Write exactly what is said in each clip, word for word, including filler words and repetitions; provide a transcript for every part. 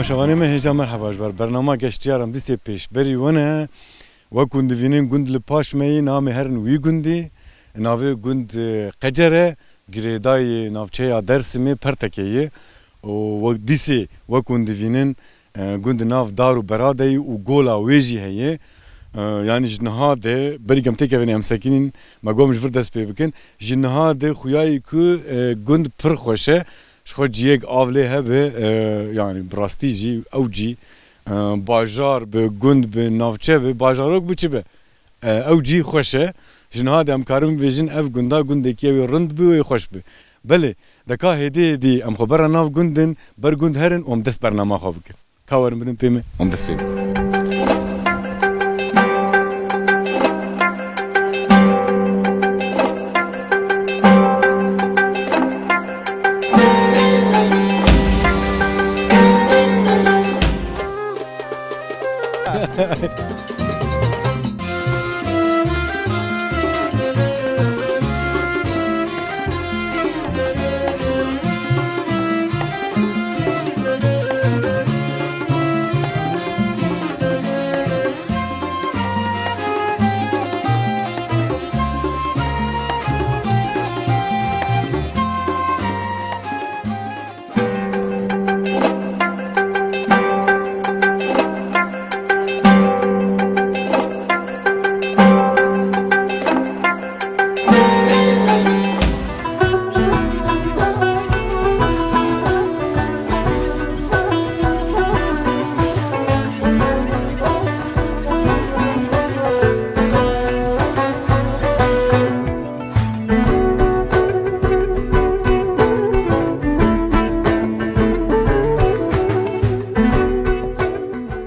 Şevanê me hêja merheba ji ber bernama Geştiyar em dîsê pêşberî we ne. Wek hûn divînin gund li paş me yî, namê herin wî gundî. Navê gund, e, Qecer e, girêdayê navçeya Dersimê Pertekê ye. Û wek dîsê wek hûn divînin, e, gund nav dar û bera de yî û gola wê jî heye. E, yanî ji niha de berî em têkevin em sekinîn, me got ji vir dest pê bikin. Ji niha de xuyayî ku, e, gund pir xweş e. Ji xwe ciyek av lê hebe, e, yanî bi rastî jî ew cî, e, bajar bi, gund bi, navçe bi, bajarok bi çi be, e, ew cî xweş e. Ji niha de em karin bibêjin ev gunda gundekî ew ê rind bi, wê xweş bi. Belê, de ka hêdî hêdî em xwe bera nav gundin, ber gund herin û em dest bernama xwe bikin. Ka werin bidin pê me, em dest pê bikin.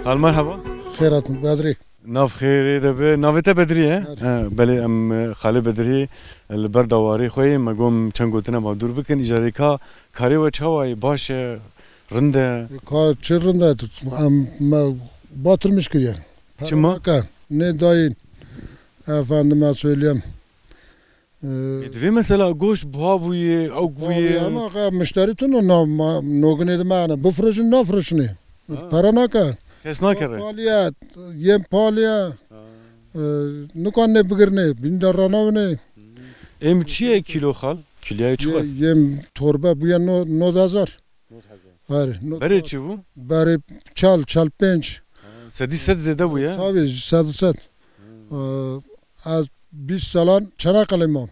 Xal merhaba. Xêr hatin, Bedrî. Nav xêrê de be. Navê te Bedrî ye? Her. He, belê em, e, xalê Bedrî, e, li ber dawarê xwe yê. Me got çend gotina ba dûr bikin. Îcarê ka karê we çawa ye? Baş e? Rind e? Ka çi rind e? Em, me batirmiş kiriye. Çima? Nake. Ne dayîn. Efendime söyleyeyim. Ee, Ê, divê mesela goşt buha bûye, ew bûye. Ama ka müşteri tune na, ma, noginê de mane. Bifroşin, nafroşinê. Ha. Para nake. Kes nakere. Paliye, yem paliye. Ha. Ee, nukan ne bigirne, bin de ranavne. Em çi ye kilo xal? Kiloya çi xal? Ye-, yem torbe bûye no, nod hezar. Nod hezar. Her, no. Berê çi bû? Berê çal, çal pênc. Ha, sedî sed zêde bûye? Tabii, sed û sed. Hmm. Ee, ez bîst salan Çanakkale mam.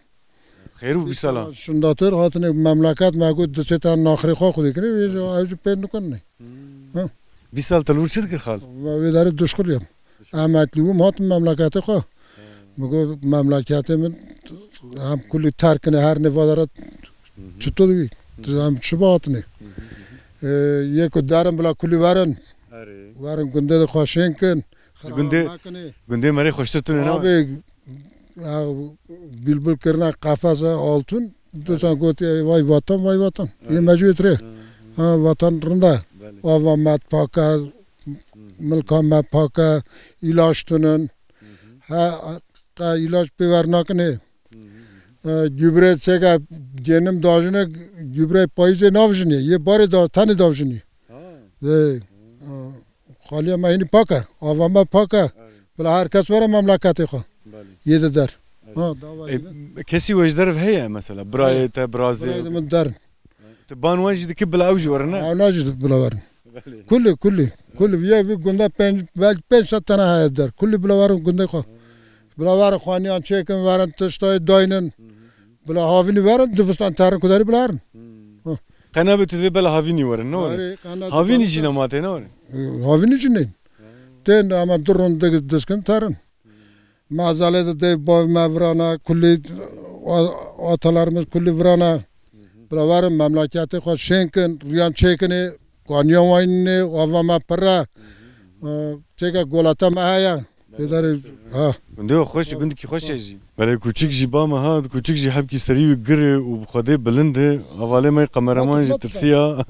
Xêr û bîst salan. Şundatır hatine memleket me got diçe te naxirê xwe xwedê kine, wê ew jî pê nikin ne. Hmm. Ha. Bîst sal te li wir çi dikir xal? Wê derê duşxuliyem. Emeklî bûm, hatim memleketê xwe. Min got, memleketê min hem kulî terk kine, her nêva de re çito dibî? Em çi bihatine? Ee, yê ku derin bila kulî werin. Erê. Werin gundê de xwe şên kin. Gundê, gundê merê xweştir tune ne? Abi, ya, bîlbîl kirine qefeze altun. Disan gotiye, "Vay vatan, vay vatan." Yê mecbûr tire. Ha, vatan rinda. Belê. Ava me pake, milka me pake, îlaç tunin. Ha, qe îlaç pê wernakine. E, gübre çêke genim dajine, gübre payîzê navjinê, yê barê da, tenê davjinê. Ha. Ê, e, xaliya me hînî pake, ava me pake. Erê. Bila her kes were memleketê xwe. Belê. Yê de der. Erê. Ha, dava yê de. E, kesî we ji derv heye mesela? Birayê te, birazê? Birayê de min derin. Tu ban wan jî dikî bila ew jî werin, ne? Ewna jî bila werin. Belê. Kulî, kulî. Kulî. Viya vî gunda pênc, belkî pênc sed tane heye der. Kulî bila werin gundê xwe. Bila werin xwaniyan çêkin, werin tiştayê daynin. Bila havînî werin, zivistan terin kuderî bila werin. Hmm. Hı. Qe nabe tu divê bela havînî werin, ne werin? Erê, qe nabe. Havînî jî nematê, ne werin? Havînî jî neyên. Tên ama du rûn dig-, diskin terin. Mazalê de dev bav me virana, kulî a-, atalarimiz kulî virana. Bila werin memleketê xwe şên kin, riyan çêkinê, kaniyan wayninê, ava me pir e. Çêke golata me heye. Pêdarê, ha. Gundê we xweş, gundikî xweş e jî. Belê kûçik jî ba me ha, kûçik jî hebkî serî wî gir e û bi xwedê bilind e. Hevalê me qemeraman jî tirsiya.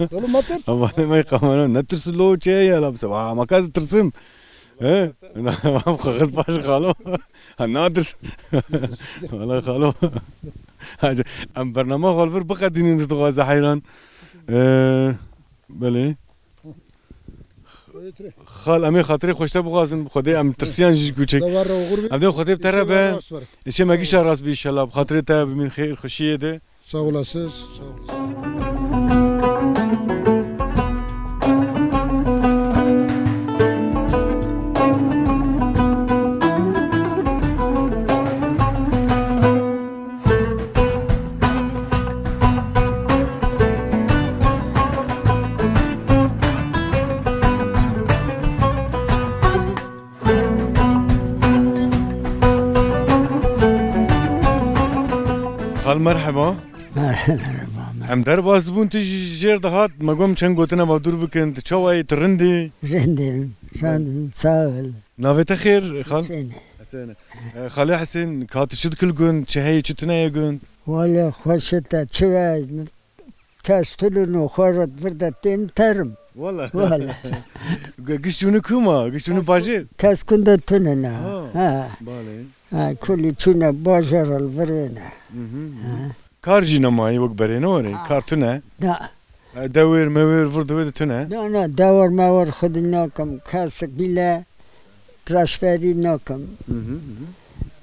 Hevalê me qemeraman, netirsi lo çi ye ya la, bi se-, wa, ma ka ez tirsim. He? Xwe xist paş xalo. Ha, nadirs. Wala xalo. Hacı, em bernama xwe li vir biqedînin, tu dixwaze heyran. Ee, belê. Xal, em ê xatirê xwe ji te bixwazin, bi Xwedê em tirsiyan jî ji kûçek. Em dê Xwedê bi te re be. Îşê me gişa rast be înşallah. Bi xatirê te bimîn xêr, xweşiyê de. Sağ olasınız. Sağ olasın. Xal, merheba. Merheba, merheba. Em derbas dibûn, tu jî jêr dihat, me got çend gotina me dûr bikin, tu çawa yî, tu rind î? Rind im, rind im, sağ ol. Navê te xêr, xal? Hüseyin. Hüseyin. E, Xalê Hüseyin, ka tu çi dikil gund, çi heye, çi tune ye gund? Wele xweş e te, çi ve, kes tune no, xwe re vir de têm terim. Wele. Wele. Ge-, gişt ûnî ku ma, gişt ûnî bajêr? Kes kunde tune ne. Ha. Ha. Bale. Ha, kulî çûne bajar al virêne. Mhm, mhm. Ha. Kar jî nemayî wek berê ne were, ha, kar tune. Da. E, dewêr, mewêr, vir divê de tune. Na, na, dewar mewar xwedî nakim, kesik bîle reşberî nakim. Mhm, mhm.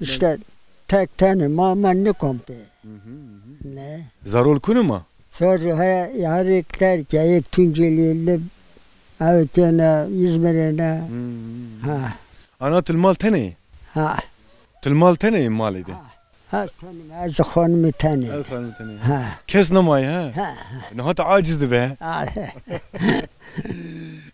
İşte tek tene ma, ma nikom pê. Mhm, mhm. Ne? Zarol kunu ma? Zor he, yarê terke, yek Tuncelî li, ew têne, İzmir'e ne. Hmm. Ha. Ana tu li mal tenê? Ha. Tu li mal tenê malê de? Ha. Ha, tenim, ez xanimê tenê. Ew xanimê tenê. Ha. Kes nemayê, ha? Ha, ha. Niha tu aciz dibe. Ha.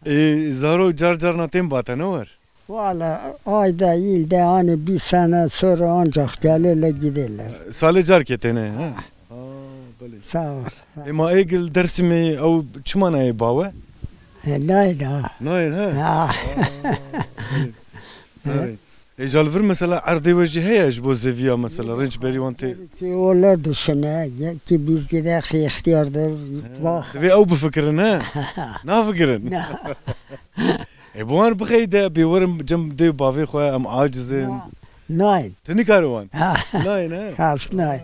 Ê, zaro car carna tên bate, ne wer? Valla ayda, yılda, hani bir sene sonra ancak gelirler giderler. Salê carkê têne, ha? Ha. Ha, belê. Sağ ol. Ê, ma ê gil Dersimê ew çima nayê bawe? He, nayê da. Nayê, he? Ha. Ha, belê. He. Belê. Ê, ji li vir mesela erdê we jî heye ji bo zêviya mesela, rênc berî wan tê? Ki onlar düşüne, ki biz gidek ihtiyardır. He. Bak. Divê ew bifikirin, he? Nafikirin. Na. Ê, bi wan bixeyde, bê werin cem dê bavê xwe, em aciz in. Na-, nayên. Tu nikare wan? Ha. Nayên, he? Has nayên.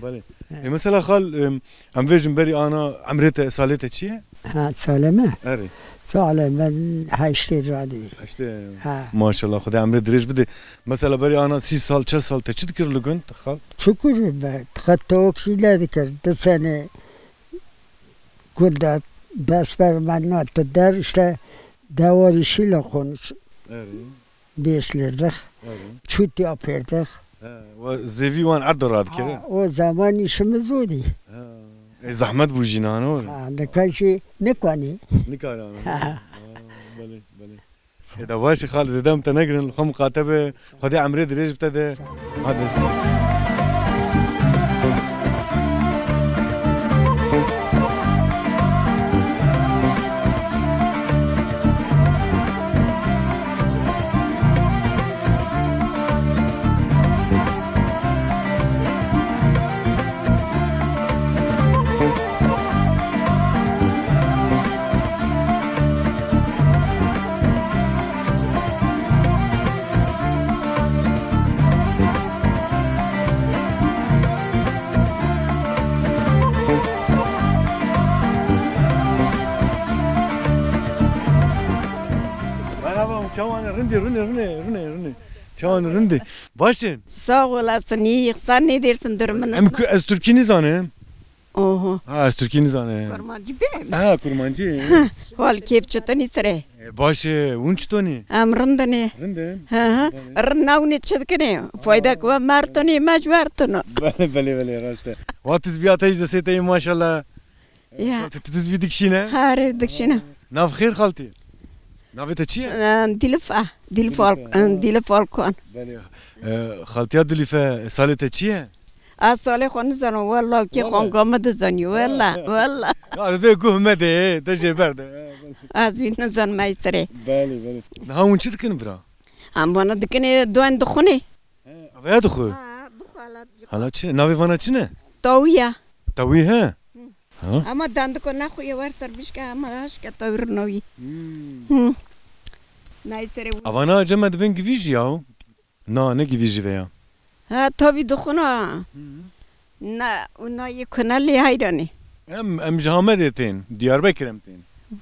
Belê. Ê, mesela xal, em, em vêjin berî ana emrê te, salê te çi ye? Ha, salê me? Erê. Salê me heştê radî. Heştê. Ha. Maşallah, Xwedê emrê dirêj bide. Mesela berî ana sî sal, çel sal te çi dikir li gund, xal? Çi kir be? Xet tawok jî nedikir. Di senê Gunda dest ber me nate der, işte, dewarî şîle konuş. Erê. Beslirdik. Erê. Çut yapırdık. He, we zêvî wan erd radikir. Ha, o zaman işimiz oydu. Ha. E, zahmet bû jî nano. Ha, nika jî nikanî. Nikaran. Ha. Ha, belê, belê. Ê, da baş e, xal, zêde em te negirin, li xwe miqate be, Xwedê emrê dirêj bi te de. Hadi. Merhaba, çawan e, rindî, rindî, rindî, rindî, rindî. Çawan e, rindî. Baş in? Sağ olasın, iyi. Sen ne dersin, durumunuz? Em ku-, ez Türkî nizanim. Oho. Ha, ez Tirkî nizane. Kurmancî bê? Ha, kurmancî. Hal kêf çi tenî sere? E, baş e, hûn çitonî? Em rindinê. Rindin? Hı hı. Belê. Rind navnê çi dikinê? Faydek we mertonê, me ji mertono. Belê, belê, belê, rast e. Wa tizbiya te ji destê te yê maşallah. Ya. Xaltî, tu tizbî dikişîne? Harê, dikişîne. Nav xêr xaltî. Navê te çi ye? Ee, Dîlif e. Dîlif Dîlif Al-, e, ee, Dîlif Alkan. Belê. Ee, xaltiya Dîlîfe, salê te çi ye? Ez salê xwe nizanim, wela kê xanga min dizanî, wela, wela. Ya, divê guh me de, te jê berde. Ez wî nizanim, me serê. Belê, belê. Niha hûn çi dikin vira? Em vana dikinê, duen dixwinê. He, avaya dixwe? Ha, dixwe, hala dixwe. Hala çi? Navê vana çi ne? Tawiya. Tawî, he? Hı. Ha? Ama dandiko nexuye wer ser bişke, ama haşke tawî rinawî. Hmm. Hı. Nayê serê wî. Avana cem me divên givî jî ya. Na, ne givî jî ve ya. Ha, tabii dixuna. Hı hı. Na, û na yê kuna lê hayranê. Em, em ji Amedê tên, Diyarbekir em tên.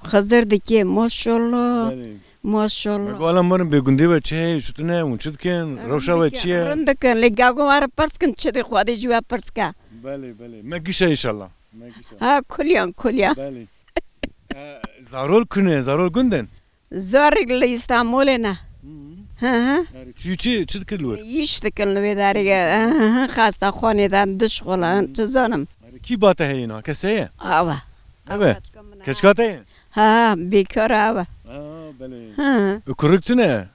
Xizir dikê, maşallah. Belê. Maşallah. Me got, "Ala marin bê gundê we çi heye, şutine, hûn çi dikin, rewşa we çi ye?" Rind dikin, lê gago me re pirs kin, çi dê Xwedê ji we pirs ke. Belê, belê. Me gişe înşallah. Me gişe. Ha, kuliyan, kuliyan. Belê. E, zarol kune, zarol gundin? Zarek li Îstanbulê ne. Hı hı. Hı hı. Çi, çi, çi dikir li wir? Îş dikin li wê derê. Hı hı. Xastaxanê de dişxulan, çi zanim. Kî bate heyîna? Keseye? Ava. Eve. Keçka te ye? Ha, bêkar ava. Ha, belê. Hı hı. Û kurik tune?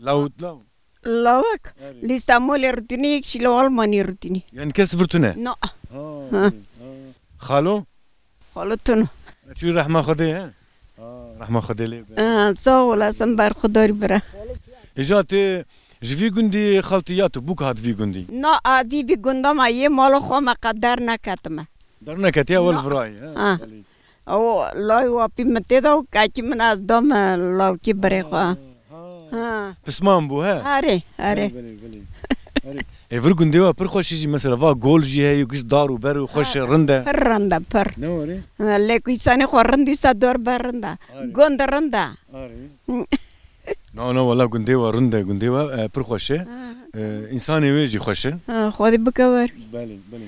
Lawit law. Lawik. Erê. Li Îstanbulê rûtinî, yek jî li Almanî rûtinî. Yani kes vir tune? No. Ha, ha. Belê. Ha. Xalo? Xalo tune. Çû rehma Xwedê, he? Ha. Rehma Xwedê lê be. Ha, sağ olasın, berxudar bira. Îja tê ji vî gundî xaltî ya tu bûk hat vî gundî? Na, azî vî gunda me yê mala xwe me qe derneketime. Derneketiye wel virayî, he? Ha. Belê. O lay wapî min tê de û kakî min ez dam lawkî birê xwe. Ha. Ha. Pisman bû, he? Erê, erê. Belê, belê, belê. Erê. Ê, vir gundê we pir xweş jî, mesela va gol jî heye, giş dar û ber û xweş e, rind e. Pir rind e, pir. Ne were? Ha, lê ku însanê xwe rind wîsa dor ber rind e. Erê. Gund rind e. Erê. No, no, wela gundê we rind e, gundê we, e, pir xweş e. Ha. E, însanê wê jî xweş in. Ha, Xwedê bike wer. Belê, belê.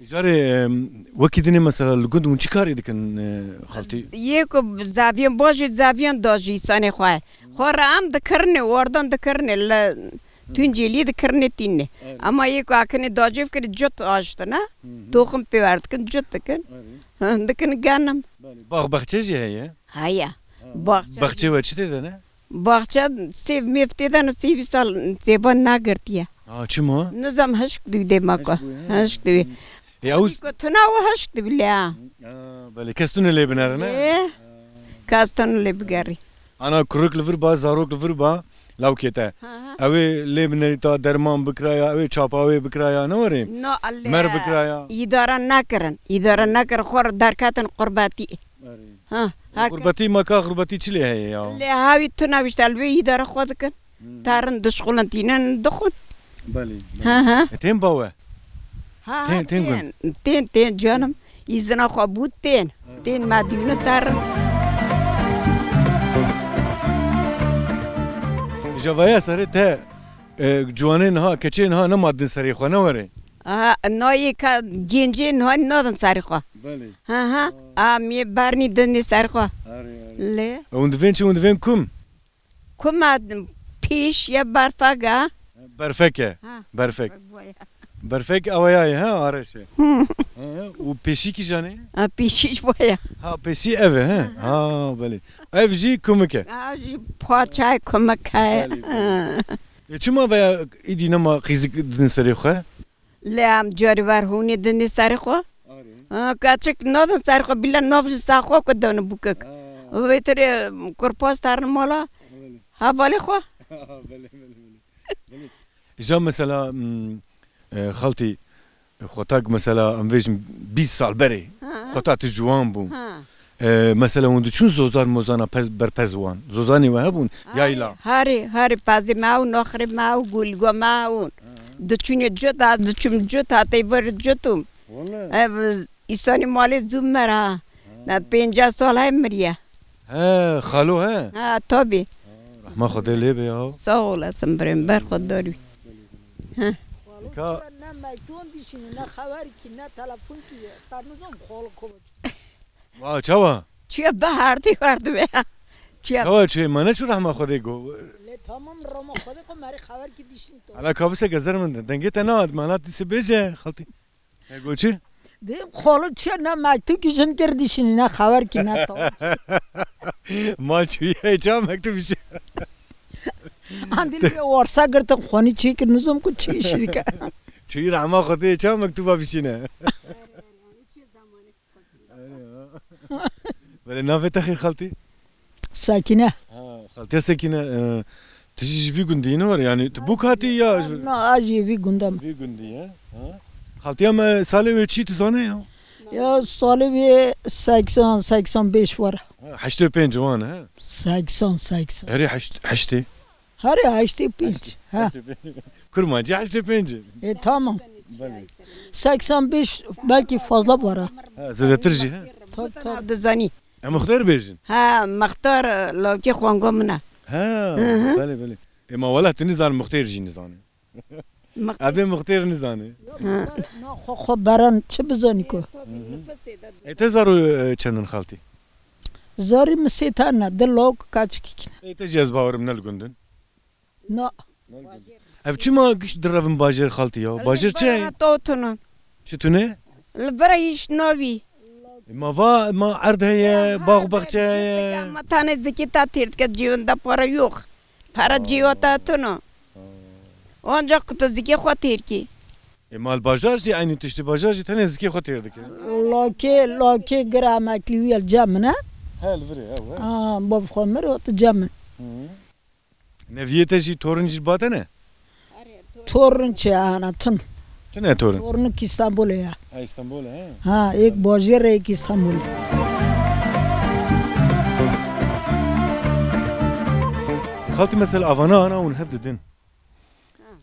Îcarê, em, wekî dinê mesela li gund hûn çi karî dikin, e, xaltî? Yê ku zaviyan bajê zaviyan dajî îsanê xwe. Xwe re em dikirinê, wardan dikirinê, li tuncêlî dikirinê tînê. Evet. Ama yê ku akinê dacê fikirî cot aştine, Hı hı. toxim pê wer dikin, cot dikin. Evet. Hı, dikin genim. Belê. Bax, baxçe jî heye? Heye. Ha. Baxçe. Baxçe we çi tê de ne? Baxçe sêv mêv tê de, no sêvî sal sêvan nagirtiye. Ha, çima? Nizam hişk dibî dê ma ku. Hişk bûye, ha. Hişk dibî. E, ew Ku tuna û hişk dibî lê ha. Ha, belê, kes tune lê binere ne? Ê, kes tune lê bigerî. Ana kurik li vir ba, zarok li vir ba, lawkê te. Ha, ha. Ew ê lê binerî ta derman bikiraya, ew ê çapa wê bikiraya, ne were? No, Allah. Mer bikiraya. Îdara nekirin. Îdara nekirin, xwe re derketin qurbetî. Erê. Ha, ha, gurbetî maka, gurbetî çi lê heye ya? Lê hawî tu navîşte li wê îdara xwe dikin. Hmm. Tarin dişxulin tînin dixwin. Belê, belê. Ha, ha. E, tên bawe? Ha, ha, Tên, tên tên, tên, tên, canim. Îzina xwe bû tên. Ha. Tên me dîwni tarin. Îja vaya serê te, e, ciwanê niha, keçê niha nema din serê xwe, ne were? Aha, nayê ka gencê niha nadin serê xwe. Belê. Ha, ha. Aa. A, mê bernî dinê ser xwe. Arê, arê. Lê. E, hûn divên çi? Hûn divên kum? Kum a pêş ye berfek a. Berfek e. Ha. Berfek. Boya. Berfek awaya ye, ha, areşe. Hı. Ha, û pêşî kîjan e? Ha, pêşî ji boya. Ha, pêşî ev e, he? Ha, ha. Ha, belê. Ev jî kumik e. Ha, jî parçayê kumik e. Belê, belê. Ha. E, çima veya îdî nema qîzik din serê xwe? Lê em carî ver hûnê dinê serê xwe. Arê. Ha, keçik nadin serê xwe, bîle nav ji sa xwe ku dane bûkek. Ha. Vê tirê kurpas terin mala. Belê. Hevalê xwe. Belê, belê, belê. Belê. Îja mesela, mm, e, xaltî, e, xwe tak mesela em vêjin bîst sal berê. Ha. Xwe ta tu ciwan bû. Ha. E, mesela hûn diçûn zozan mozana pez, berpez wan? Zozanê we hebûn? Yayla. Harê, harê, pezê me ew, noxrê me ew, gulgo me ew. Diçûnê cot, ez diçûm cot, hatê vir cotûm. Wele. Ev îsanî malê zû mir ha. Ha. Me pênceh sal he miriye. He, xalo he? Ha, tabii. Rehma Xwedê lê be ya. Sağ olasın birêm, berxwedar wî. He. Xalo Ka- çiye ne mektuban dişînî, ne xeber kî, ne telefon kî, te nizam xalo kova. Wa, çawa? Çiye bi herdî herdî be. Çiye. Çawa çiye? Ma ne çû rehma Xwedê go? Lê tamam, rehma Xwedê ko merî xeber kî dişîn to. Ala kabise gezer min de. Dengê te nehat, ma lat dîse bêje, xaltî. E, go çi? Dêm xalo çiye, ne mektûb kî jin kir dişînî, ne xeber kî, ne tamam. Ma çûye, ça mektûb işe? Andî lê warsa girtin, xwanî çêkir, nizom ku çi işî dike. Çûyî rehma Xwedê, ça mektûba bişîne? Belê, navê te xêr xaltî? Sekîne. Ha, xaltiya Sekîne, e, tu jî ji vî gundî ne were? Yani tu bûk hatî ya? Na, ez jî vî gunda me. Vî gundî ye. Ha? Xaltiya me salê wê çî tu zane ya? Ya salê wê seksan, seksan beş were. Ha, heştê pênc wan, he? Seksan, seksan. Herê heşt-, heştê. Herê heştê pênc. Heştê. Ha. Heştê pênc. Kurmancî heştê pênc. E, tamam. Belê. Seksan beş belkî fazla were. Ha, zêdetir jî, he? Tabii, tabii. Dizanî. Em muxtêr bêjin? Ha, muxtar, e, lawkê xwanga min e. Ha, Hı hı. belê, belê. Ê, ma wela tu nizan, muxtêr jî nizane. Muxtêr. Evê muxtêr nizane. Ha. Na xwe xwe beran çi bizanî ku? Ê, te zaro, e, çendin xaltî? Zarî min sê tane, di lawk kaçikî kine. Ê, te jî ez bawerim ne li gundin. Na. Ev çima giş direvin bajêr xaltî ya? Bajêr çi ye? Li vira to tune. Çi tune? Li vira hiç navî. E, ma va, ma erd heye, bax û baxçe heye. Ma tane zikî ta têr dike cîwin de para yok. Para cîwa ta tune. Ancak ku tu zikê xwe têr kî. E, mal bajar jî eynî tiştî, bajar jî tenê zikê xwe têr dike. Lakê, lakê gira emeklî wî el cem min e. He, li virê, ew, he. Ha, bav xwe mir ot cem min. Hı. Neviyê te jî, torun jî ba te ne? Torun çi ana tun. Tune torun? Torun ki İstanbul'e ya. Ha, İstanbul'e, he. Ha, ek bajêr ek İstanbul'e. Xaltî mesela avana ana hûn hev didin.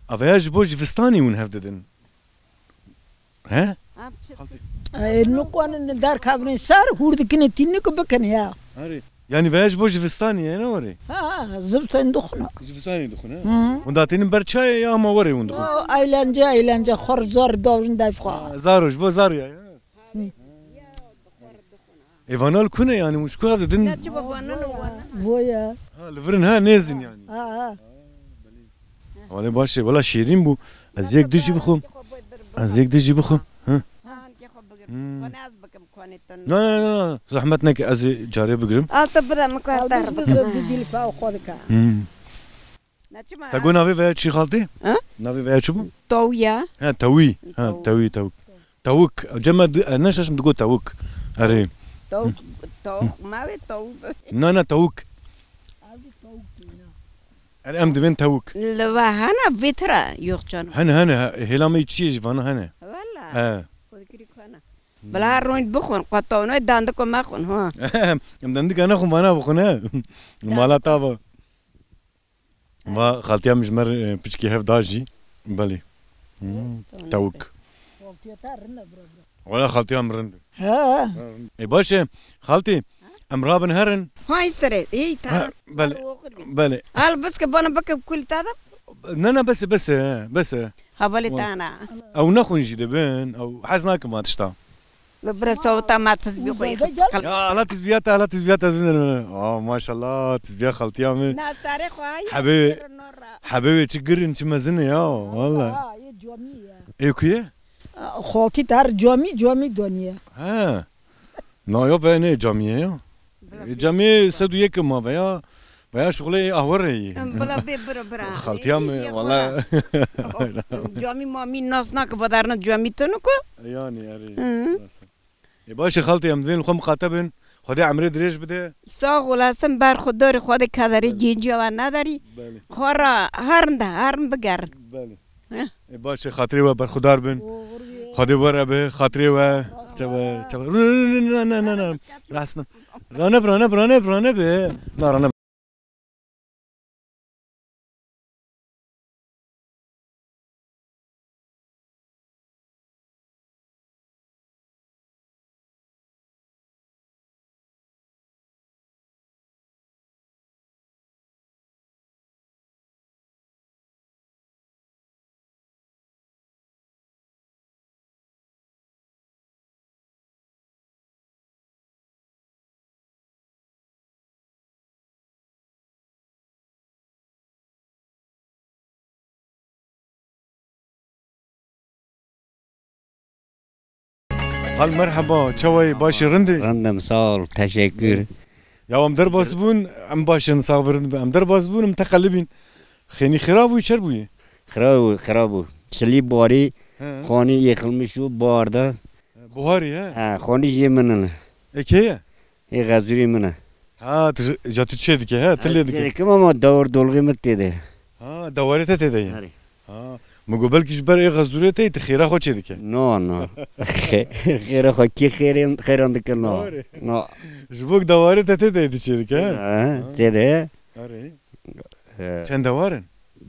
Avaya ji bo jivistanî hûn hev didin. He? Xaltî. E, nikonin derkevin ser, hûr dikine tînik bikin ya. Erê. Yani veya ji bo jivistanî ye, ne orê? Ha, ha, zivistan dixuna. Jivistanî dixuna. Hı. Hûn datînin ber çayê ya ama werê hûn dixun? O, eğlence, eğlence, xor zor dovin dev xwa. Ha, zaro, ji bo zar ya. Hı. Ê, vana li ku ne yani, hûn ji ku hev didin? Ne çi bo vana ne vana. Voya. Ha, li vir in ha, nêzin yani. Ha, ha. Wale baş e, wala şêrîn bû. Ez yek dijî bixwim. Ez yek dijî bixwim. Hı. Ha, hanke xwe bigirim. Hmm. Xwe ne ez bikim, konê te. Na, na, na, na. Zehmet neke, ez ê carê bigirim. Al tu bide min ku ez Al te biz bigirim. Biz di dîlfa xwe dika. Hmm. Ne çima? Te got navê veya çi xaltî? Ha? Navê veya çi bû? Tawî ya. Ha, tawî. Ha, tawî, tawî. Tawik. Cem me di-, e, ne şaşim digot tawik. Erê. Tawik, tawik, ma wê tawik. Na, na, tawik. Erê, em divên tawik. Li va hene vê tira yok canım. Hene, hene, he, hêla me çi ye jî vana hene. Valla. He. Xwedikirî ku hene. Bila her rûnî bixwin, qe tawnoy dandiko mexwin, ha. Em dandika nexwin, vana bixwin, he. Mala tava. Va xaltiya min ji me re, e, piçkî hev da jî. Belê. Hmm, tawik. Xaltiya te rind e, bira, bira. Wala xaltiya min rind e. He. Ê, baş e. Xaltî, em rabin herin. Ha, îstere. Ê, ta. Ha, belê. Belê. Al, bes ke bana bike kul ta da. Ne, ne, bes e, bes e, bes e. Hevalê te ana. Ew nexwin jî dibin, ew hez nakin van tişta. Bi bira sawita me tizbî xwe yê xist qel. Ya, ala tizbiya te, ala tizbiya te, ez binirim. Oh, maşallah, tizbiya xaltiya min. Na, sarê xwe hayê, Hebê, hebê wê çi girin, çi mezin e ya, valla. Ha, yê camî ye. Ê ku ye? Xaltî te her camî, camî daniye. He. Na ya, ve ne camî ye ya? Ê, camî sed û yek ma veya, veya şuxulê ahwerê yî. Em, bila bê bira, bira. Xaltiya min, wala. Camî mamî nas nake, vadarna camî tunu ku? Yani, erê. Hı. Ê, baş e xaltî, em divên li xwe miqate bin. Xwedê emrê dirêj bide. Sağ olasın, berxudarî, Xwedê kederê genciya we nedarî. Belê. Xwe ra herin de, herin bigerin. Belê. Heh. Ê, baş e, xatirê we berxudar bin. Oxir bê. Xwedê we re be, xatirê we. Çawa, çawa. Rû, rû, rû, rû, ne, ne, ne, ne. Rehsne. Rane, rane, rane, rane be. Na, rane. Hal merheba, çawa yî, baş î, rind î? Rind im, sağ ol, teşekkür. Ya em derbas bûn, em baş in, sax bi rind be. Em derbas bûn, em teqelibîn. Xênî xira bûyî, çer bûyî? Xira bû, xira bû. Çilî barî, He. Xanî yêxilmiş û bar de. Buharî, he? He, xanî jê min in. Ê kê ye? Ê xezûrê min e. Ha, tu, ja tu çê dike, he? Tu lê dike. Çê dikim ama dawar dolgê min tê de. Ha, dawarê te tê de ye. Erê. Ha, min got belkî ji ber ê xezûrê te yî, tu xêra xwe çê dike. No, no. Xê-, xêra xwe kî xêrên, xêran dike, no. Dawar e. No. Ji bo dawarê te tê de yî, tu çê dike, he? He, tê de ye. Erê. He. Çend dawar in?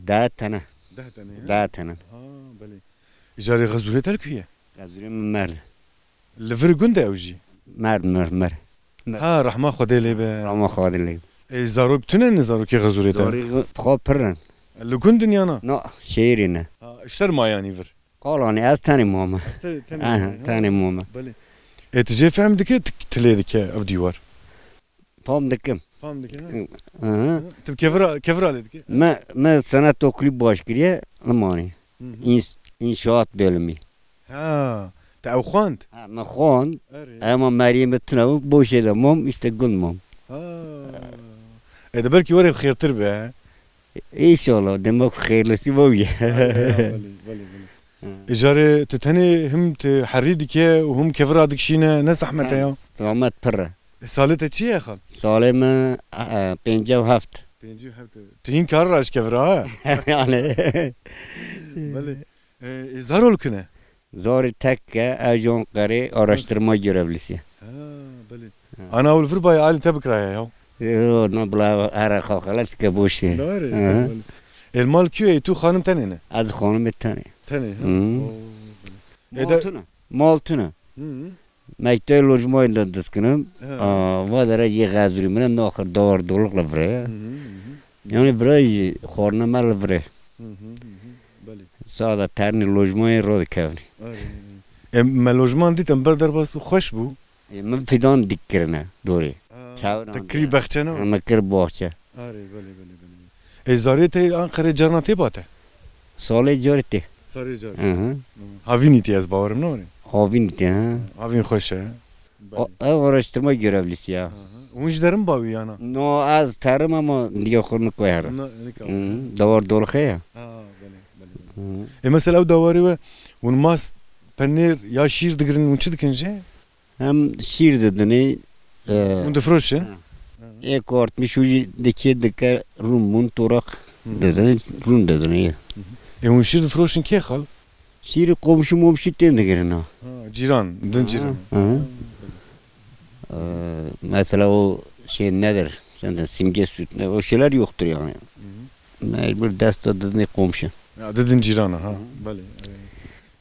Deh tene. Deh tene, he? Deh tene. Ha, belê. Îcarê xezûrê te li ku ye? Xezûrê min merd. Li vir gund e ew jî? Merd, merd, merd. Ha, rehma Xwedê lê be. Rehma Xwedê lê be. Ê, zarok tune ne, zarokê Xezûrê te? Zarî xwe pir in. Li gund in ya na? Na, şehîrê ne. Ha, ji te re mayanî vir? Qalanî, ez tenê mame. Ez te-, tenê Aha, mame, ha? Tenê mame. Belê. Ê, tu jê fehm dike, tu, tu lê dike ev dîwar? Fam dikim. Fam dike, ha? Hı hı. Tu kevira, kevira lê dike? Me, me senet okulî baş kiriye, limanî. Hı hı. Ins-, inşaat bölümü. Ha, te ew xwend? Ha, me xwend. Erê. Ema meriyê me tune bû, boşê de mam, işte gund mam. Ha. E, de belkî were xêrtir be, he? Înşallah, dema ku xêrlisi bo ye. Belê, belê, belê. Hı. E, carê tu tenê him tu herî dike û him kevira dikişîne, ne zehmet e ya? Zehmet pir e. E, salê te çi ye xal? Salê me, e, e, pêncî û heft. Pêncî û heft. Tu hîn kar raş kevira, ha? Yani. Belê. E, e, zarol kine? Zarê tek e, ew jî Anqerê araştırma görevlisi. Ha, belê. Ha. Ana ol vir bay alî te bikiraya ya. Yo, na bila here xaxalet ke boşê. Doğru. Hı hı. Belê. El mal kî ye, tu xanim tenê ne? Ez xanim tenê. Tenê, ha? Hı. Oo, belê. Mal tune. Mal tune. Hı hı. Mektebê lojmayê de diskinim. He. Aa, va dere yê Xezûrî min e, naxir dawar doluk li vire. Hı hı, hı hı. Yani vire jî xwarine me li vire. Hı hı, hı hı. Belê. Sada ternî lojmayê ro dikevnî. Erê, erê. E, me lojman dît em ber derbas û xweş bû. E, min fidan dik kirine dorê. Ha, çawiran te kirî bexçe ne? Me kir baxçe. Arê, belê, belê, belê, belê. Ê, zarê te Anqerê carna tê bate? Salê carê tê. Salê carê. Hı hı. Hı. Havînî tê, ez bawerim, ne were? Havînî tê, hı. Havîn xweş e. Belê. O, ev araştırma görevlisi ya. Hı hı. Hûn ji derin bawî yana? No, ez terim ama diye xwe nikoyerim. Na, nika. Hı hı. Dawar dolxe ya. Ha, belê, belê, belê. Hı hı. E, mesela ew dawarê we, hûn mast, penêr ya şîr digirin, hûn çi dikin jê? Hem şîr didinê, e, hûn difroşin? Ha. Ê ku artmiş û jî dikê dike rûn bûn, toraq Hı. didinê, rûn didinê. Hı hı. Ê hûn şîr difroşin kê xal? Şîrî komşu momşu tên digirin ha. Ha, cîran, din Ha, cîran. ha. E, mesela o şey nedir? Sende simge süt ne? O şeyler yoktur yani. Hı hı. Mecbur desta didinê komşu. Ya, didin cîrana, ha. Hı. Belê.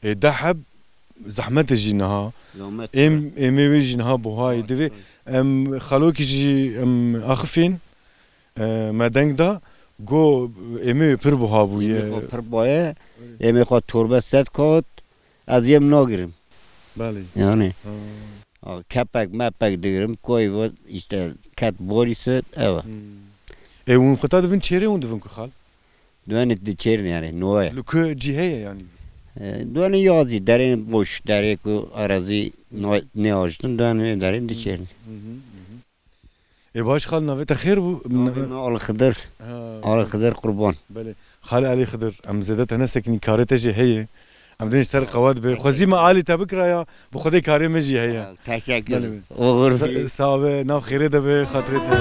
E, deh heb zehmet e jî niha. Zehmet Êm, e. Êmê wê jî niha buhayê Buhay, divê. Buhay. Em xalokî jî em axifîn, e, me deng da, go êmê wê pir buha bûye. Êmê xwe pir buhaye, Öyle. Êmê xwe torbe sed kot, ez yêm nagirim. Belê. Yani. Ha. Ha, kepek mepek digirim, koy ve işte ket borî sed, ev. Hmm. E, hûn xwe ta divin çêrê hûn divin ku xal? Duenê diçêrin yani, noye. Li ku cî heye yani? E, duenê yazî, derên boş, derê ku arazî no-, neajitin, duenê derê diçêrin. Hı hı, hı hı. Ê baş xal, navê te xêr bû? Navê me Ali Xidir. Ha. Ali Xidir Qurban. Belê. Xal Elî Xidir, em zêde te nesekinî, karê te jî heye. Em dên ji te re qewet be. Xwezî me alî te bikiraya, bi Xwedê karê me jî heye. Teşekkür. Belê. Oxir Sa-, bî. Sax be, nav xêrê de be, xatirê te.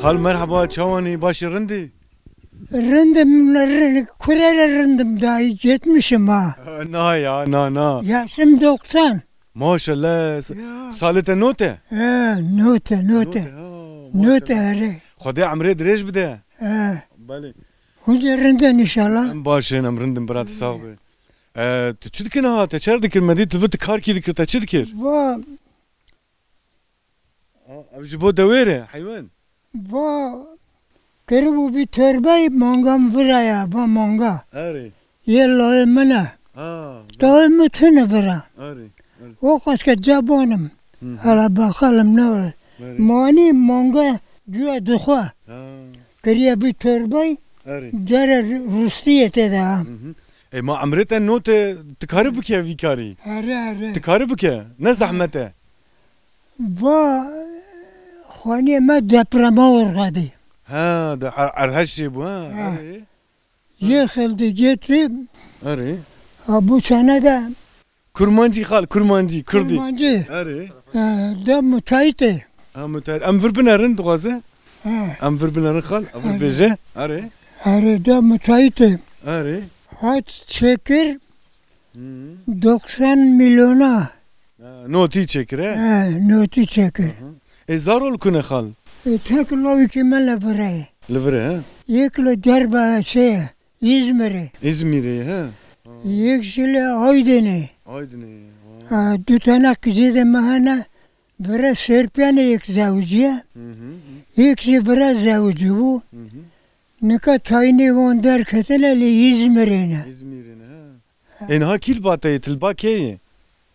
Xal, merheba, çawanî, başî, rindî? Rindim, rin-, kurere rindim, daha yetmişim ha. Na ya, na, na. Yaşım doksan. Maşallah. Ya. Salê te note? He, note, note. Note, ha, Note, maşallah. Hele. Xwedê emrê dirêj bide. He. Belê. Hûn de rindin inşallah. Em baş in, em rindin, bira, tu sax be. E, tu çi dikin ha? Te çer dikir? Me dî tu vir tu kar kî dikir, te çi dikir? Va- A, ev ji bo dewêr e, heywan? Va, kiribû vî torbeyê, manga min vira ya, va manga. Erê. Yê layê min e. Ha, Tayê min tune vira. Erê, erê. O qas ke cabanim. Hı hı. Hala baxalim ne. Erê. Mani manga cuya dixwe. Ha. Kiriye vî torbeyê, Erê. Cere rûstiyê tê de ha. Hı hı. E, ma emrê te note, tu karî bike vî karî? Erê, erê. Tu karî bike, ne zehmet e. Va, xaniyê me deprema orxedî. Ha, de er-, Erdeş jê bû, ha, Ha. Erê. Yê xeldi getirî. Erê. Ha, bu sene de. Kurmancî xal, kurmancî, kurdî. Kurmancî. Erê. E, de müteahhit e. Ha, müteahhit. Em vir binerin dixwaze. Ha. Em vir binerin xal. Em vir Erê. Bêje. Erê. Erê de müteahhit e. Erê. Hat çekir Hmm. doksan milyona. Ha, notî çekir, he? He, notî çekir. Hı hı. E, zaro li ku ne xal? E, tek lawikî me li vir e. Li vir e, he? Yek li derba şey, İzmir'e. İzmir'e, he? Ha. Yek jî li Aydin'e. Aydin'e, ha. Ha, du tane kızê de me hene, vira Serpiyan'e yek zewciye. Hı hı. Yek jî vira zewci bû. Hı hı. Nika tayînê wan derketine li İzmir'e ne. İzmir'e ne, ha. Ê niha kî li ba te ye, tu li ba kê yî?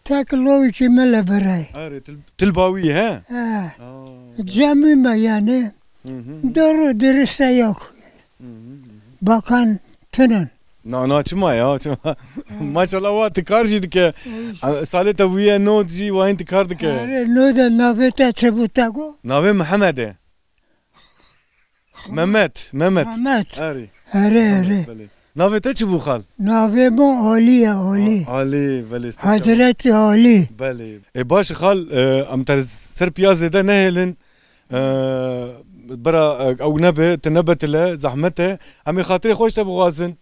Tek lawikî me li vir e. Erê, tu li, tu li ba wî, he? He. Aa. Cemî me yani. Hı hı. Doğru dürüst de yok. Hı hı, hı hı. Bakan tinin. Na, na, çima ya, çima? Hı. Maşallah, wa tikar jî dike. Hı. A, salê te bûye nod jî, wa hîn tikar dike. Erê, nod e, navê te çi bû te got? Navê Mihemed e. Mehmet, Mehmet. Mehmet. Erê. Erê, erê. Belê. Navê te çi bû xal? Navê min Ali ye, Ali. A-, Ali, belê, ser çawa. Hazreti Ali. Belê. E, baş xal, e, em te ser piya zêde nehêlin. E, bira, e, ew nebe, tu nebe tile, zehmet e. Em ê xatirê xwe ji te bixwazin.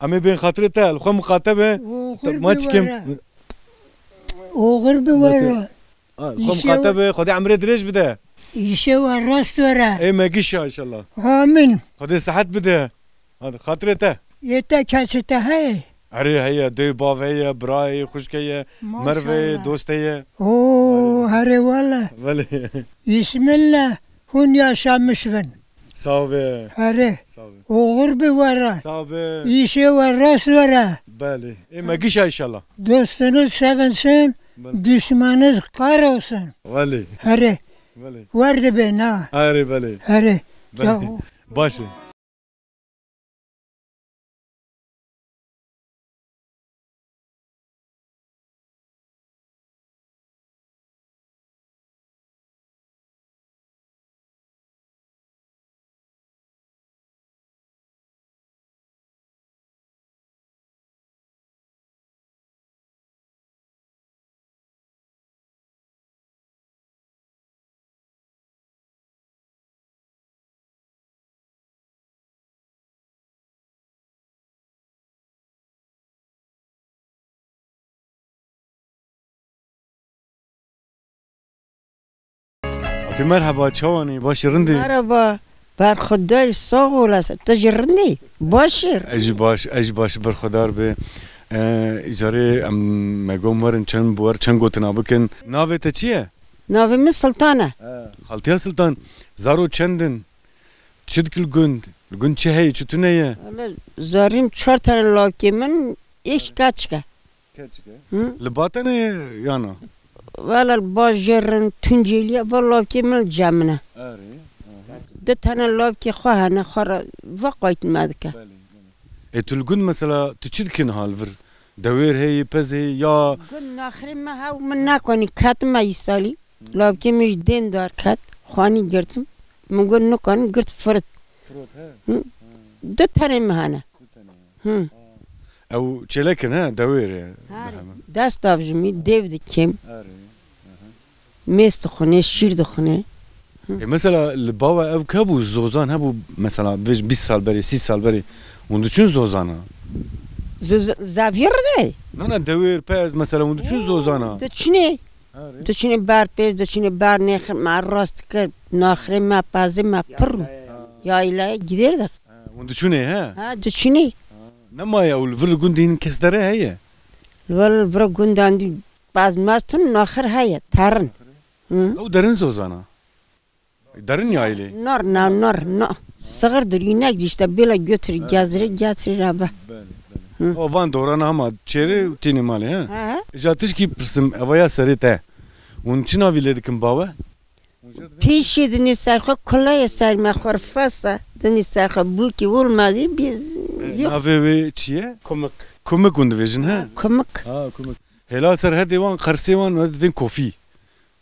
Em ê bên xatirê te, li xwe miqate be. Oxir te, bi maç kim? Were. Oxir bi were. Ha, li xwe miqate be, Xwedê emrê dirêj bide. Îşe we rast were. Ê me gişa inşallah. Amin. Xwedê sihet bide. Hadi, xatirê te. Yê te kesê te heye? Erê heye, dê bav heye, birayê, xwişkê ye, mervê, Maşallah. Dostê ye. Oo, herê wele. Belê. Bismillah. Hûn yaşamiş bin. Sağ be. Herê. Sağ be. Oxir bi were. Sağ be. Îşê we rast were. Belê. Ê me gişa inşallah. Dostunuz sevinsin, Belê. Düşmanınız kahrolsun. Belê. Herê. Belê. Wer dibe na. Herê, belê. Herê. Belê. Ya. Baş e. Hatî merheba, çawanî, başî rindî? Merheba, berxudar, sağ olasın. Tu jî rindî? Başî? Ez jî baş, ez jî baş, berxudar be. E, îcarê em me got werin çend bi wer çend gotina bikin. Navê te çi ye? Navê min Sultan e. He, Xaltiya Sultan, zaro çend in? Çi dikî li gund? Li gund çi heye, çi tune ye? Wele zarîm çar tane lawkê min, êk keçik e. Keçik e. Hı? Li ba te ne ya na? Wele li ba jêr in, Tunceliye, va lawkê min li cem min e. Erê, aha. Du tane lawkê xwe hene, xwe re veqayt me dike. Belê, belê. Ê tu li gund mesela, tu çi dikî niha li vir? Dewêr heye, pez heye ya? Gund naxirê me hew min nekanî, ketime îsalî. Lawkê min ji dên dar ket, xwanî girtim. Min got nikanî, girt firit. Firot, he? Hı. Du tenê min hene. Du tenê. Hı. Ew çêlek in, he? Dewêr e. Herê. Dest avjimî, dêv dikim. Herê. Mêz dixwine, şîr dixwine. Hı. E, mesela li bawe ev ke bû, zozan hebû, mesela vêj bîst sal berê, sî sal berê, hûn diçûn zozana? Zo-, zo-, zaviyê re de. Na, na, dewêr, pez, mesela hûn diçûn zozana? Diçûnê. Diçûnê ber pêz, diçûnê ber nêxir, me rast dikir, naxirê me, pezê me pir bû. Yaylaya giderdik. Ha, hûn diçûnê, he? Ha, diçûnê. Nemaye ew li vir gundî hin kes dere heye? Li vir, vir gundan dî pez mez tun, naxir heye, terin. Hı. Ew derin zozana. Derin yaylê. Nar, na, nar, na. Sığır dur, inek işte böyle götür, gezire, getirir abi. Belê, belê. Hı. O van dorana ama çêrê û tînê malê, he? Hı hı. Îca tişkî pirsim, eva ya serê te. Hûn çi navî lê dikin bawe? Pêşî dinî ser xwe, kuleyê ser me xwe fasa, dinî ser xwe bûkî olmadı biz. E, yok. Navê wê çi ye? Kumik. Kumik hûn divêjin, he? Kumik. Ha, kumik. Hêla ser hedê wan, qersê wan, divên kofî.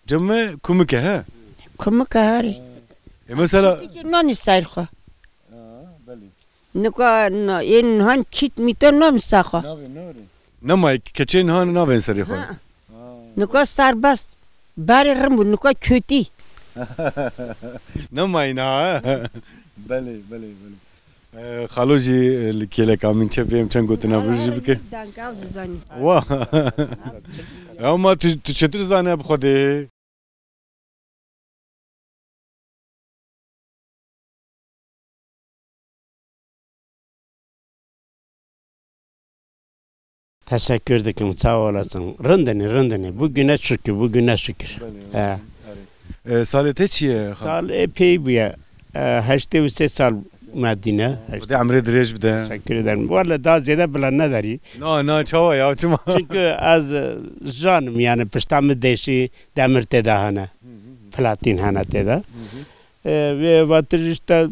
Cem me kumik e, he? Kumik e, herî. E, mesela Peki nanî ser xwe. Ha, belê. Nika na, ên han çît mîte nam ser xwe. Navê, navê. Nema, keçên han navên serê xwe. Ha. Nika serbest. Berê rin bû, nika kötî. Nemayî niha, he? Belê, belê, belê. Ee, xalo jî, e, li kêleka min çepê em çend gotina vir jî bike. Danka ew dizanî. Wa. Ama tu, tu çetir zane bi Xwedê? Teşekkür dikim, sağ olasın. Rindinî, rindinî. Bugüne şükür, bugüne şükür. Belê, he. Belê. E, salê te çi ye? Sal epey bûye. E, heştê û sê sal Medîne. Xwedê emrê dirêj bide. Teşekkür ederim. Walla daha zêde bila nedarî. Na, na, çawa ya, çima? Çünkü ez, e, janim, yani pişta min deşî demir tê de hene. Hı hı hı. Platîn hene tê de. Hı hı. E, ve vatir işte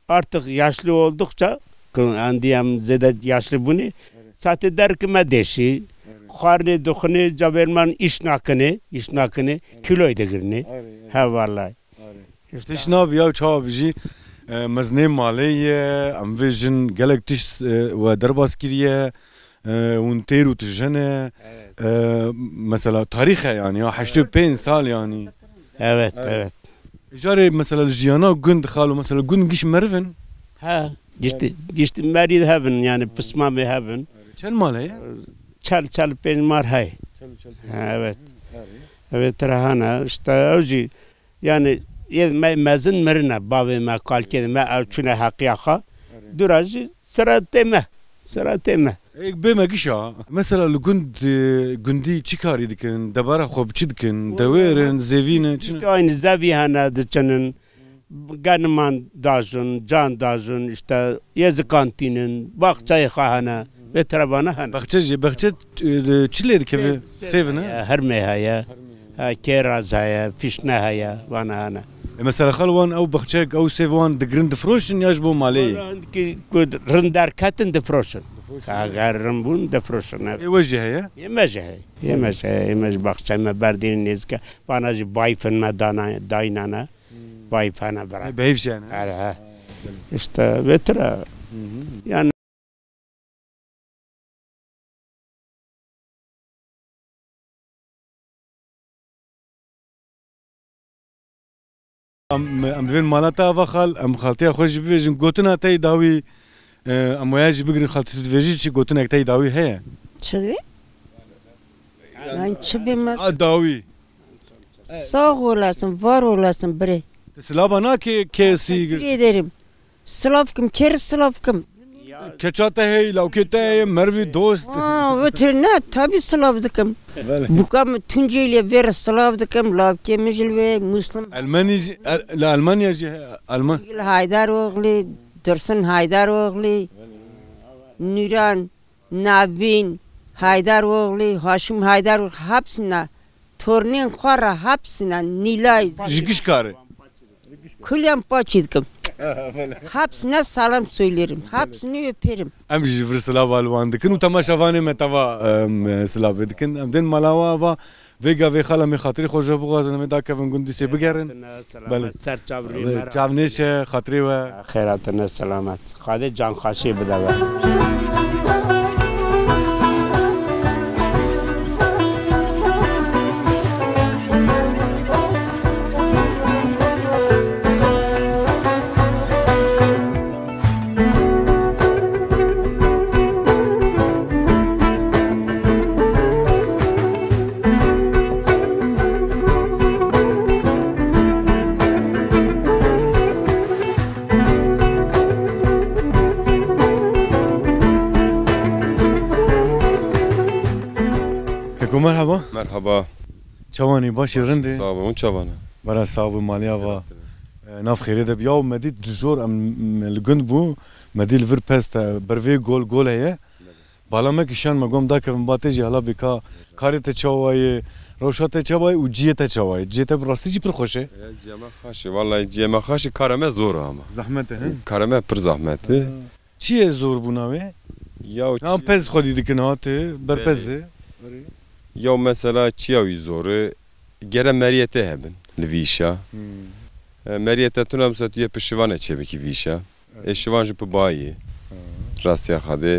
artık yaşlı oldukça, kı-, endî em zêde yaşlı bûnî, evet, saetê derkime deşî, evet, xwarinê dixwinê, caverman iş nakinê, iş nakinê, evet, kiloy digirinê. Evet, evet. He vallahi. Arê. Tişt nabe ya, çawa bijî, e, mezinê malê ye, em vê jin gelek tişt, e, we derbas kiriye, e, hûn têr û tijin e, evet, e, mesela tarîx e yani ya, heştê û pênc sal yani. Evet, evet. Evet. Jarê mesela li jiyana gund xalo, mesela gund giş meriv in? He, giştî, giştî merî hebin yani, pismamê hebin. Çend male ye? Çel, çel pênc mar hey. Çel, çel pênc. Ha, evet. Arê. Evet, rahana, işte ew jî Yani, yê me mezin mirine, bavê me, kalkê me, ew çûne heqiya xwe. Erê. Dûra jî sira tê me. Sira tê me. Ê, bê me gişa. Mesela li gund, e, gundî çi karî dikin? Debara xwe bi çi dikin? Dewêr in, zevî ne, çi ne? Aynî zevî hene, diçinin. Ganiman dajin, can dajin, işte, yê zikantînin, baxçeyê xwe hene, vê terebana hene. Baxçe jî, baxçe, e, çi lê dikeve? Sêv, sêv, sêv ne? Heye, hermê heye, ha, kêraz heye, fîşne heye, vana hene. E, mesela xal wan ew baxçeyek, ew sêv wan digirin difiroşin ya ji bo malê ye? Vana hindikî ku rind derketin difiroşin. Difiroşin. Ka eger rind bûn difiroşin, evet. Ê we jî heye? Yê me jî heye. Yê me jî heye. Yê me jî baxçeyê me berdînin nêzike. Vana jî bayfin me dana, dayînane. Hmm. Vay fena bira. He, behîv jene. Her he. Ha, belê. İşte vetra. Hı hı. Yani Em, em divên mala te ava xal, em xaltiya xwe jî bivêjin. Gotina te yê dawî, e, em waya jî bigirin, xaltî tu divêjî çi, gotinek te yê dawî heye? Çi divê? Yani çi bê me- A dawî. Sağ olasın, var olasın bre. Tu silava nake kesî? Teşekkür ederim. Silav kim, kêr silav kim. Keça te hey, lawkê te hey, mervî dost. Ha, otir ne, tabi silav dikim. Belê. Buka min Tunceli'ye ver silav dikim, lawkê min jî li wê, Muslim. Elmenî jî, El-, li Elmanya jî, Elman. Li Haydar oğlu, Dursun Haydar oğlu, Nüran. Navîn, Haydar oğlu, Haşim Haydar oğlu, hepsine, tornên xwe re hepsine, Nîlay. Ji giş kare. Kulyan paçî dikim. Hepsine selam söylerim. Hepsini öperim. Em jî ji vir silav li wan dikin û temaşevanê me teva, em, silavê dikin. Em tên mala we ava. Vê gavê xala me xatirê xwe ji we bixwazin, em ê dakevin gund dîsê bigerin. Belê. Ser çav rûyê me re. Çav nêşe, xatirê we. Xêr hatine selamet. Xwedê canxweşiyê bide we. Keko, merhaba. Merhaba. Çawanî, başî, rindî? Sağ olun, çawana. Bera sağ bû, maliya va. Xêr hatine. E, nav xêrê de bi. Yaw, me dît dijor em, em li gund bû, me dî li vir pez te, ber vê gol, gol heye. Bala me kişan, me gom dakevin ba te jî, hala bêka karê te çawa ye, rewşa te çawa ye û ciyê te çawa ye? Ciyê te bi rastî jî pir xweş e. Ya, ciyê me xweş e, vallahi ciyê me xweş e, karê me zor e ama. Zehmet e, he? Karê me pir zehmet e. Ha. Çi ye zorbûna wê? Ya, yan çi- pez xwedî dikin ha, tu berpez e. Belê. Ya mesela çiya wî zor e, gere meriyê te hebin li vî îşa. Hmm. E, meriyê te tune, mesela tu yê pişivanê çêbikî vî îşa. Evet. Ê şivan jî bi bayî. Ha. Rastiya Xwedê.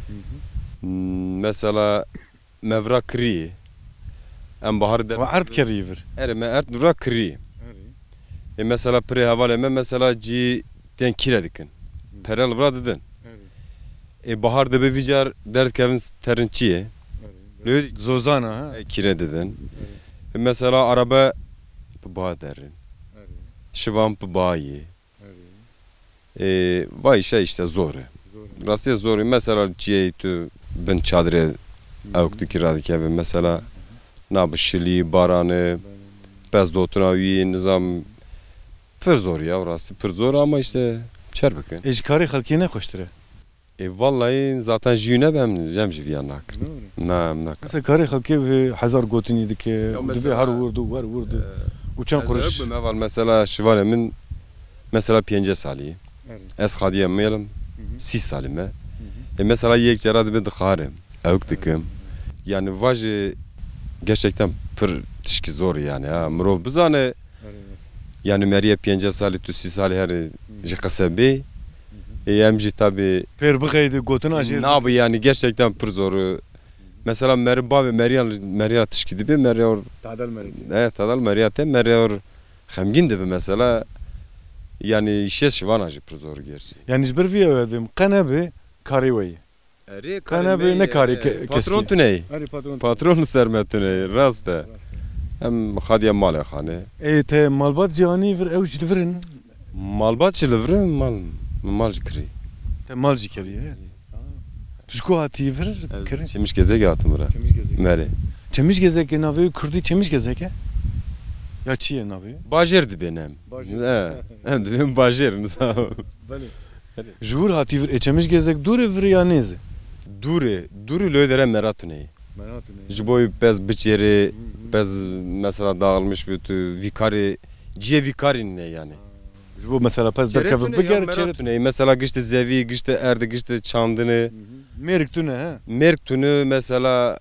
Hı hı. Hmm, mesela me vira kirî. Em bahar de Ve erd kerî vir. Erê, me erd vira kirî. Erê. Ê mesela pirê hevalê me mesela cî tên kîre dikin. Hı. Pere li vira didin. Erê. Ê bahar dibe vîcar derdikevin terin çiyê. Erê. Lê Zozana, ha? Ê kîre didin. Erê. Ê mesela arabe bi ba derin. Erê. Şivan bi ba yê. Erê. Ê, vay şey işte zor e. Zor e. Rastî zor e. Mesela çiyê tu bin çadrê Hı hı. ewk dikî radikeve. Mesela Hı hı. nabi şilî, baranê, Baranê. pez dotina wî, nizam pir zor ya, rastî pir zor ama işte çer bikin. Ê ji karê xelkê ne xweştir e? Ê, vallahi zaten jî nebe em, em ji viya nakin. Doğru. Na, em nakin. Mesela karê xelkê bi hezar gotinî dike, Ya û dibê mesela, her wir du, wer wir du. e, Û çend ez kuruş? Ewk bim, heval mesela şivalê min mesela pêncî salî. Evet. Ez xadiye mêlim, Hı hı. sî salî me. Hı hı. Ê, mesela yek cara dibe dixarim. Ewk dikim. Yani vajê gerçekten pir tişkî zor yani ha. Mirov bizane Erê rast. yani meriye pêncî salî tu sî salî herî Hı. ji qise bê. Hı hı. Ê, em jî tabi Pêr bixeydi gotina jê. Nabi yani gerçekten pir zor. Mesela meri bavê meriya, meriya tişkî dibe, meriya or-, Tadel meriya. Ne, tadel meriya te, meriya or xemgîn dibe mesela. Yani şiş vana jî pir zor gerçi. Yani ji ber vî ew edim, qe nebe karê we ye. Erê, Qe nebe karê me ne ye, karê e, ke-, patron keskî. Tune ye. Erê, patron. Patron ser me tune ye, rast e. Rast e. Em xadiya malê xane. Ê, te malbat jî anî vir, ew jî li vir in? Malbat jî li vir in, mal, mal jî kirî. Te mal jî kirî, he? Tu ji ku hatî vir? Ez Kirî? Çemişgezekê hatim vira. Çemişgezek. Merê. Çemişgezekê navê kurdî Çemişgezek e? Ya çi ye navê? Bajêr dibêne em. Bajêr. He, em dibên bajêr, nizam. Belê. Ji wir hatî vir, ê Çemişgezek dûr e vir ya nêz e? Dûr e, dûr e, lê dere mera tune ye. Mera tune ye. Ji bo pez biçêrê, Hı hı. pez mesela dağılmış bi tu vî karê, ciyê vî karî nîne yani. Ha. Ji bo mesela pez Çêrê derkeve tune ye, bigere mera çêrê tune ye. Mesela giştî zevî, giştî erd, giştî çandinê. Hı hı. Mêrik tune, he? Mêrik tune mesela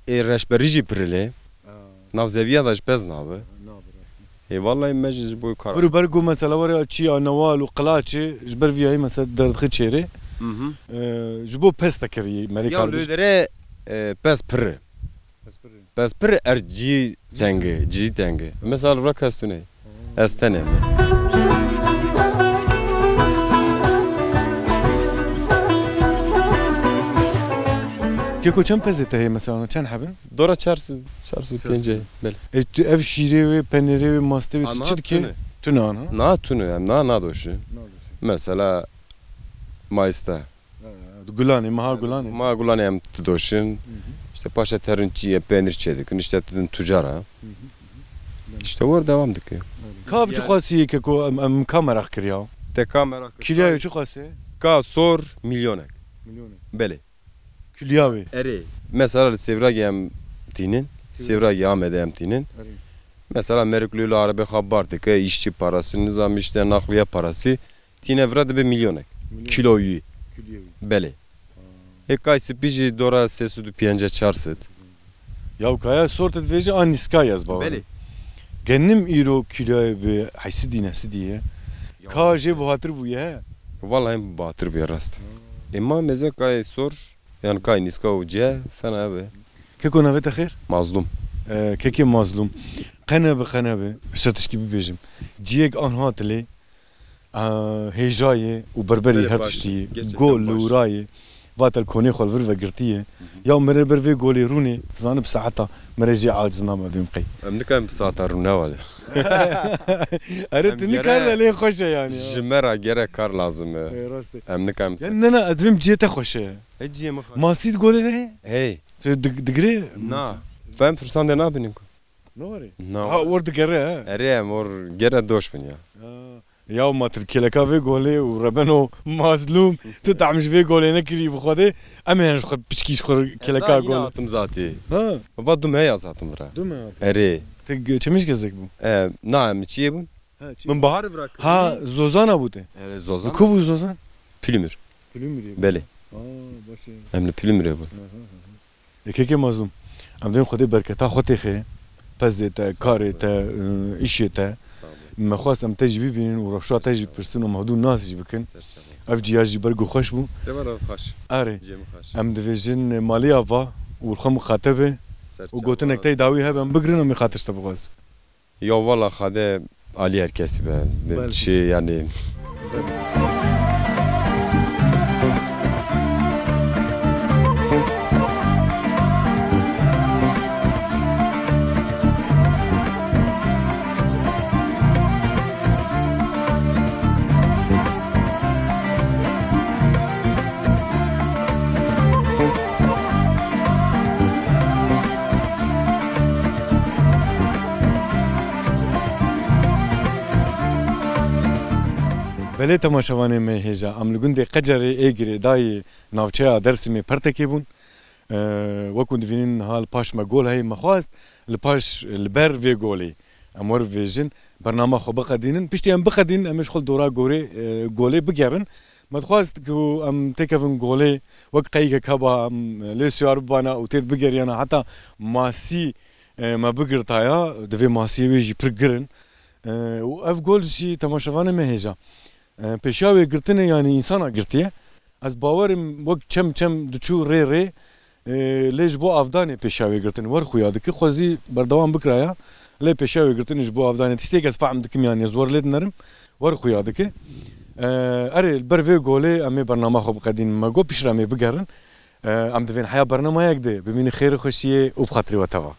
ê reşberî jî pirilê. Ha. Nav zeviya da ji pez nabe. Nabe rastî. Ê, vallahi me jî ji bo kar. Bir ber ku mesela were çiya newal û qilaçê ji ber viyayî mesela derdixi çêrê. Hı hı. Ee, ji bo pez te kirî merî Ya kardiş. Lê dere, e, pez pir e. Pez pir e. Pez pir e, er cî tenge, cî tenge. Mesela vira kes tune. Hı. Ez tenê me. Keko çend pezê te heye mesela, çend hebin? Dora çar sed, çar sed û pêncî, belê. E, tu ev şîrê wê, penêrê wê, mastê wê, tu çi dikê? Tune. Tune ana? Na tune, em na, nadoşin. Nadoşin. Mesela Mayısta. Ha, gulanê, meha gulanê. Meha gulanê em didoşin. Hı hı. İşte paşa terin çiye, penîr çê dikin, işte didin tucara. Hı hı, hı hı. İşte wor devam dike. Ka bi çi xwasî yeke ku em, em ka meraq kiriya? Te ka meraq kiriya? Kîlya wê çi xwasî? Ka sor milyonek. Milyonek. Belê. Kîlya wê. Erê. Mesela li Sêvragê em tînin. Sêvragê. Sêvragê Amedê em tînin. Erê. Mesela merik lû li arabê xwe bar dike, işçi parası, nizam işte nakliye parası. Tîne vira dibe milyonek. Milyon. Kîlo wî. Kîlo wî. Belê. Ha. Hê kay spî jî dora sê sed û pêncî çar sed. Ya kaya sor te divêje a nîska ye ez bawer. Belê. Genim îro kîloyê bi heyşt sed neh sed ye. Ya. Ka jê buhatir bûye he? Vallahi em batir bûye rast. Ê ma meze kayê sor, yan kayê nîska û cih, fena be. Keko navê te xêr? Mazlûm. Ee, kekê Mazlûm. Qene bi qene bi. Ser tişkî bibêjim. Ciyek an hatilê, ee, hêjayê û berberî her tiştî. Gerçekten gol baş. Lûrayê. Vatel konê xwe li vir vegirtiye. Hı hı. Ya mere ber vê golê rûnê, tu zanî bi saeta mere jê aciz name dûm qey. Em nikarin bi saeta rûne wale. Erê, tu nikar de lê xweş e yani. Ji me re gerek kar lazim e. Ê, rast e. Em nikarin bi saeta. Ne, ne, ez dibêm ciyê te xweş e. He, ciyê min xweş. Masî di golê de heye? Hey. Tu dig-, digirê? Na. Fem firsandê nabînin ku. Ne were? Na. Ha, wor digere he? Erê, em wor gere doş bin ya. Ha. Ya ma tu kêleka vê golê û rebeno Mazlûm, tu tam ji vê golê nekirî bi Xwedê, em ê ji xwe piçkî ji xwe kêleka gol. Ez yine hatim zatî. Ha. Va du mehe ya zatim vira. Du mehe hatim. Erê. Tu ge-, Çemişgezek bû? E, na, em çiyê bûn? Ha, çiyê. Min baharê vira kirî. Ha, Zozana bû te? Erê, Zozan. Ku bû Zozan? Pilimir. Pilimir. Belê. Aa, baş e. Em li Pilimrê bûn. Aha, aha. Ê kekê Mazlûm, em dibên Xwedê berketa xwe têxe, pezê te, karê te, e, îşê te. Sağ ol. Me xwest em te jî bibînin û rewşa te jî bipirsin û em hevdû nas jî bikin. Ser çava. Ev ciya jî ber ku xweş bû. Dema re xweş. Erê. Cem xweş. Em divêjin maliya va û xwe miqate be û gotinek te dawî hebe em bigirin em ê xatir te bixwaz. Ya wala xade alî her kesî be. Belkî. Şey yani. Belê temaşevanê me hêja, em li gundê Qecerê ê girêdayî navçeya Dersimê Pertekê bûn. Ee, wekû divînin niha li paş me gol heye, me xwest li paş, li ber vê golê em werivêjin, bernama xwe biqedînin. Piştî em biqedînin, em ê ji xwe li dora gorê, e, golê bigerin. Me dixwest ku em têkevin golê, wek qeyîkek heba em lê siyar bibana û têt bigeriyana heta masî, e, me bigirtaya, divê masiyê wê jî pir girin. E, û ev gol jî temaşevanê me hêja. E, pêşiya wê girtinê, yanî însana girtiye. Ez bawerim wek çem çem diçû rê rê, e, lê ji bo avdanê pêşiya wê girtinê wer xuya dike. Xwezî berdewam bikiraya, lê pêşiya wê girtinê ji bo avdanê tiştê ez fehm dikim, yanî ez wer lê dinerim, wer xuya dike. E, erê, li ber vê golê em ê bernama xwe biqedînin. Me got piştre em ê bigerin. E, em divên heya bernamayek de bimînin xêr û xweşiyê û bi xatirê we teva.